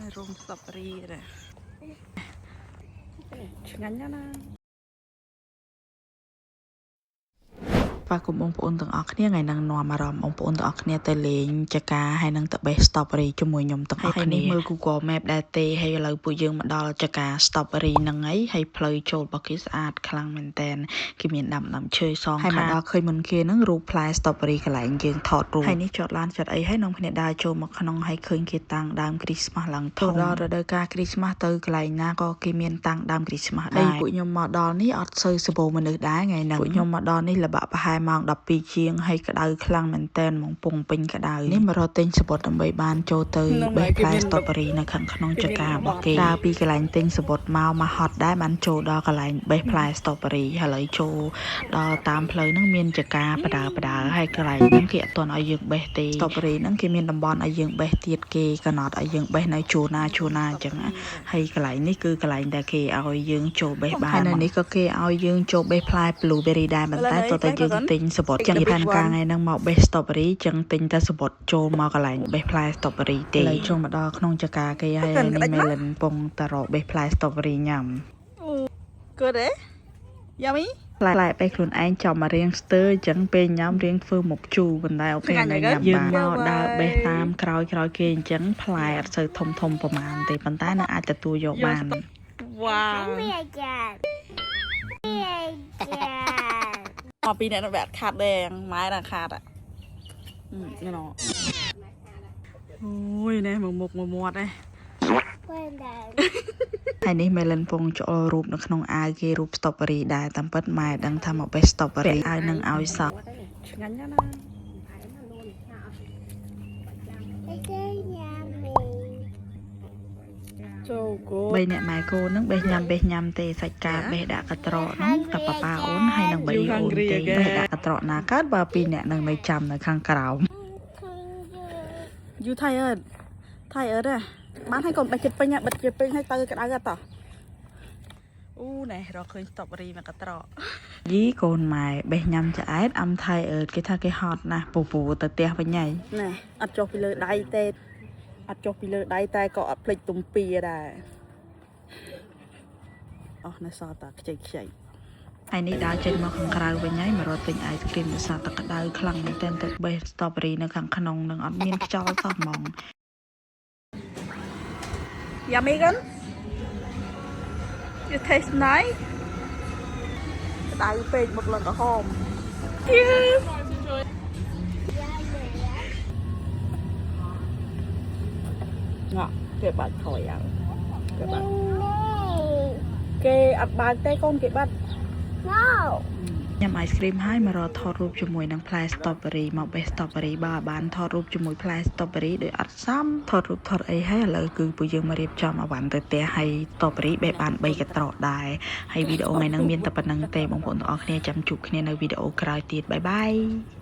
នៅរោង strawberry ណាឆ្ងាញ់ណាស់ណា ស្វាគមន៍បងប្អូនទាំងអស់គ្នាថ្ងៃហ្នឹងនាំអារម្មណ៍បងប្អូនទាំងអស់គ្នាទៅលេងចការហើយនឹងទៅបេះ strawberry ជាមួយខ្ញុំទាំងអស់គ្នានេះមើល Google Map ដែរទេហើយឥឡូវពួកយើងមកដល់ចការ strawberry ហ្នឹងហើយហើយផ្លូវចូលរបស់គេស្អាតខ្លាំងមែនតែនគេមានដាំដើមឈើសងខាងហើយមកដល់ឃើញមុនគេហ្នឹងរូបផ្លែ strawberry កន្លែងយើងថតរូបហើយនេះចតឡានចតអីហើយនាំគ្នាដើរចូលមកក្នុងហើយឃើញគេតាំងដើមគ្រីស្មាស់ឡើងធំដល់រដូវកាលគ្រីស្មាស់ទៅកន្លែងណាក៏គេមានតាំងដើមគ្រីស្មាស់ដែរហើយពួកខ្ញុំមកដល់នេះអត់សូវសម្បូរមនុស្សដែរថ្ងៃហ្នឹងពួកខ្ញុំមកដល់នេះល្បាក់ប្រហែលម៉ោង12ជាងហើយក្តៅខ្លាំងមែនតែនហ្មងពងពេញក្តៅនេះមករកទិញសំបុត្រដើម្បីបានចូលទៅបេះផ្លែ strawberry នៅខាងក្នុងចការរបស់គេដើរពីកន្លែងទិញសំបុត្រមកមកហត់ដែរបានចូលដល់កន្លែងបេះផ្លែ strawberry ហើយឥឡូវចូលដល់តាមផ្លូវហ្នឹងមានចកាបដើបដើហើយកន្លែងហ្នឹងគេអត់ទាន់ឲ្យយើងបេះទេ strawberry ហ្នឹងគេមានតំបន់ឲ្យយើងបេះទៀតគេកំណត់ឲ្យយើងបេះនៅជួរណាជួរណាអញ្ចឹងណាហើយកន្លែងនេះគឺកន្លែងដែលគេឲ្យយើងចូលបេះបានហើយនៅនេះក៏គេឲ្យយើងចូលបេះផ្លែ blueberry ដែរប៉ុន្តែតើតើយើងទិញសំបុត្រចឹងផែនការថ្ងៃហ្នឹងមកបេះ strawberry ចឹងទិញតែសំបុត្រចូលមកកន្លែងបេះផ្លែ strawberry ទេឥឡូវចូលមកដល់ក្នុងចការគេហើយនេះ melon ពងតរកបេះផ្លែ strawberry ញ៉ាំ Good ទេ Yummy? ផ្លែបេះខ្លួនឯងចំមករៀងស្ទើអញ្ចឹងពេលញ៉ាំរៀងធ្វើមុខជូរប៉ុន្តែ okay នៅញ៉ាំបានយើងមកដើរបេះតាមក្រោយក្រោយគេអញ្ចឹងផ្លែអត់សូវធំធំប្រហែលទេប៉ុន្តែនៅអាចទទួលយកបាន Wow. Hungry again. Hungry again. មកពីអ្នកនោះវាអត់ខាត់ទេម៉ែដល់ខាត់อ่ะនេះណអូយនេះមកមុខមកមាត់ឯង When then? ហើយនេះ melon ពងឆ្អល់រូបនៅក្នុងអាវគេរូប strawberry ដែរតាមពិតម៉ែដឹងថាមកបេះ strawberry អាវនឹងឲ្យសោះ ឆ្ងាញ់ណាស់ណា It's yummy. ចូលគោ បីអ្នកម៉ែកូនហ្នឹងបេះញ៉ាំបេះញ៉ាំទេសាច់ការបេះដាក់កត្រកហ្នឹងតែប៉ាប៉ាអូនហើយនឹងបីអូនទេបេះដាក់កត្រកណាកើតបើពីរអ្នកនឹងនៅចាំនៅខាងក្រោម You tired? Tired ហ៎បានឲ្យកូនបេះចិត្តពេញបិទចិត្តពេញឲ្យទៅក្តៅអត់តោះអូណែរកឃើញ strawberry មកកត្រក យីកូនម៉ែបេះញ៉ាំឆ្អែត I'm tired គេថាគេហត់ណាស់ពពូទៅផ្ទះវិញហើយ ណែអត់ចុះពីលើដៃទេអត់ចុះពីលើដៃតែក៏អត់ភ្លេចទំពាដែរអស់នៅសល់តែខ្ចីខ្ចី ហើយនេះដើរចេញមកខាងក្រៅវិញហើយមករត់ទិញ ice cream ដោយសារតែក្តៅខ្លាំងមែនទែនទៅបេះ strawberry នៅខាងក្នុងនឹងអត់មានខ្យល់សោះហ្មង Yummy កូន You taste nice. ក្តៅពេកមុខឡើងក្រហម Cheers. Yummy. ងក់គេបាត់ខយ៉ាងគេបាត់ No. គេអត់បើកទេកូនគេបាត់ No. ញ៉ាំ ice cream ហើយមករកថតរូបជាមួយនឹងផ្លែ strawberry មកបេះ strawberry បើឲ្យបានថតរូបជាមួយផ្លែ strawberry ដោយអត់សមថតរូបថតអីហើយឥឡូវគឺពួកយើងមករៀបចំអវ៉ាន់ទៅផ្ទះហើយ strawberry បេះបាន3កត្រកដែរហើយវីដេអូថ្ងៃហ្នឹងមានតែប៉ុណ្្នឹងទេបងប្អូនទាំងអស់គ្នាចាំជួបគ្នានៅវីដេអូក្រោយទៀត bye bye.